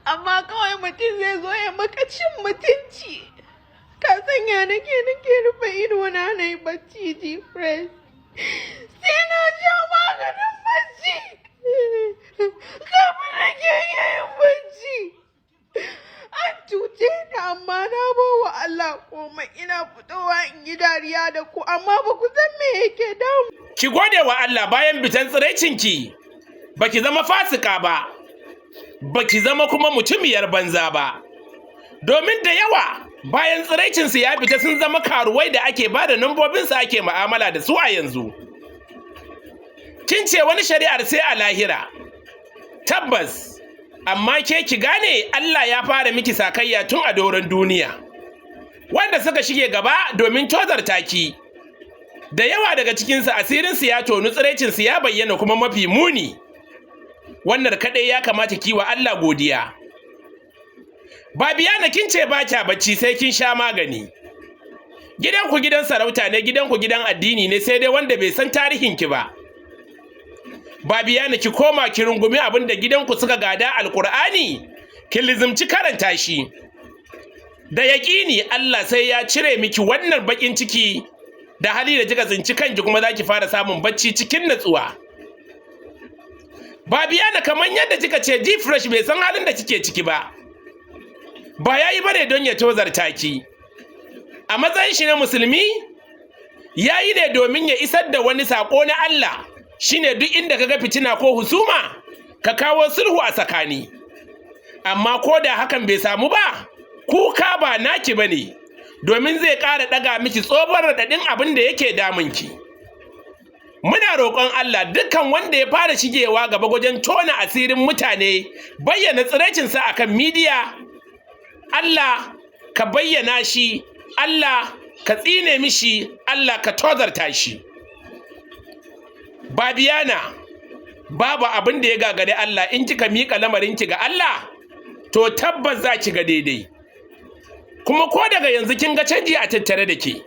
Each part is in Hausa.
Amma kawai mutum zai zo ya maka cin mutunci. Ka sanya nake rufe ido na na yi bacci, G-Fresh. Sai na sha maganin bacci kafin nake iya yin bacci. An cuce ni, amma na bawa Allah komai. Ina fitowa in yi dariya da ku, amma ba ku san me yake damu. Ki gode wa Allah, bayan fitan tsiraicinki baki zama fasika ba, baki zama kuma mutumiyar banza ba. Domin da yawa bayan tsiraicinsu ya fita sun zama karuwai da ake ba da nambobinsu ake mu'amala da su a yanzu. Kin ce wani shari'ar sai a lahira. Tabbas, amma ke ki gane Allah ya fara miki sakayya tun a doron duniya. Wanda suka shige gaba domin tozarta ki, da yawa daga cikinsu asirinsu ya tonu, tsiraicinsu ya bayyana kuma mafi muni. Wannan kaɗai ya kamata ki wa Allah godiya. Babiyana, kin ce ba kya bacci sai kin sha magani. Gidanku gidan sarauta ne, gidanku gidan addini ne, sai dai wanda bai san tarihinki ba. Babiyana, ki koma ki rungumi abin da gidanku suka gada, Alkur'ani, ki lizimci karanta shi. Da yaƙini Allah sai ya cire miki wannan baƙin ciki da hali da kika tsinci kanki, kuma za ki fara samun bacci cikin natsuwa. Babiyana, kamar yadda kika ce G-Fresh bai san halin da kike ciki ba. Ba ya yi bane don ya tozarta ki. A matsayin shi na musulmi, ya yi ne domin ya isar da wani saƙo na Allah, shine duk inda kaga fitina ko husuma, ka kawo sulhu a tsakani. Amma ko da hakan bai samu ba, kuka ba naki bane, domin zai ƙara ɗaga miki tsohon raɗaɗin abin da yake damunki. Muna roƙon Allah, dukkan wanda ya fara shigewa gaba wajen tona asirin mutane, bayyana tsiraicinsa akan midiya, Allah ka bayyana shi, Allah ka tsine mishi, Allah ka tozarta shi. Babiyana, babu abin da ya gagari Allah. In kika miƙa lamarinki ga Allah, to tabbas za ki ga daidai. Kuma ko daga yanzu kin ga canji a tattare da ke.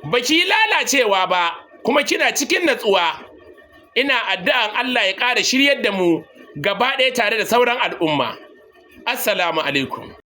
Baki lalacewa ba, kuma kina cikin natsuwa. Ina addu'an Allah ya ƙara shiryar da mu gaba ɗaya tare da sauran al'umma. Assalamu alaikum.